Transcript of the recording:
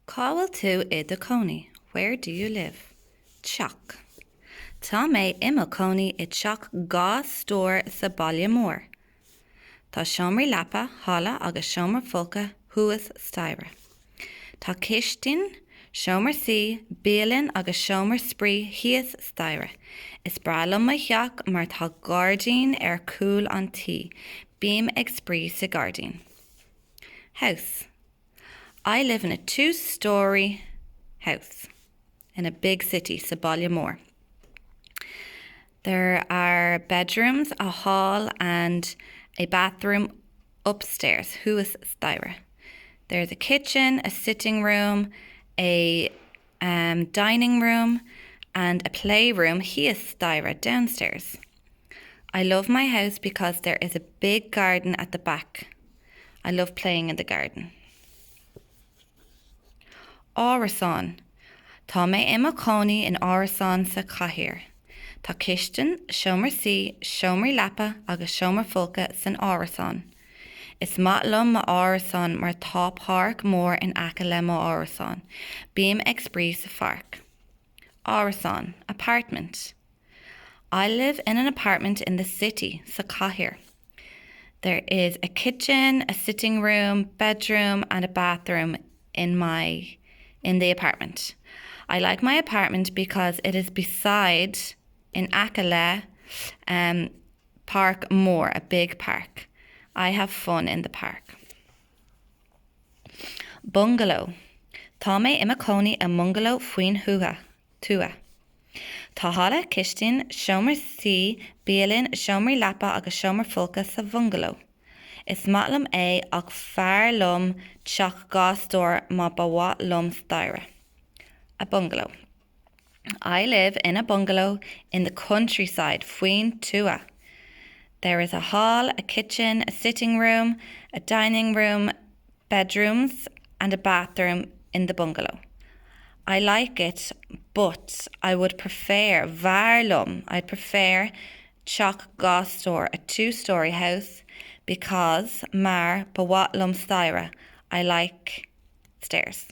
Cá bhfuil tú i do chónaí? Where do you live? Teach. Tá mé i mo chónaí i teach 2 stór sa baile mór. Tá seomraí leapa, halla agus seomra folctha thuas staighre. Tá cistin, seomra suí, bialann agus seomra spraoi thíos staighre. Is breá liom mo theach mar tá gairdín ar chúl an tí. Bím ag spraoi sa ghairdín. House. I live in a two-storey house in a big city, sa baile mór. There are bedrooms, a hall and a bathroom upstairs, thuas staighre. There's a kitchen, a sitting room, a um, dining room and a playroom thíos staighre, downstairs. I love my house because there is a big garden at the back. I love playing in the garden. Árasán. Tá mé i mo chónaí in árasán sa chathair. Tá cistin, seomra suí, seomraí leapa agus seomra folctha san árasán. Is maith liom m'árasán mar tá páirc mhór in aice le m'árasán. Bím ag spraoi sa pháirc. Árasán, apartment. I live in an apartment in the city, sa chathair. There is a kitchen, a sitting room, bedroom and a bathroom in my in the apartment. I like my apartment because it is beside in aice le um, páirc mhór, a big park. I have fun in the park. Bungalow. Tá mé i mo chónaí i mbungaló faoin thuath. tuath. Tá halla, cistin, seomra suí, bialann, seomraí leapa agus seomra folctha sa bhungaló. Is maith liom é ach b'fhearr liom teach 2 stór mar ba mhaith liom staighre. A bungalow. I live in a bungalow in the countryside, faoin tuath. There is a hall, a kitchen, a sitting room, a dining room, bedrooms and a bathroom in the bungalow. I like it but I would prefer, b'fhearr liom, I'd prefer teach 2 stór, a two-storey house because, mar, ba mhaith liom staighre, I like stairs.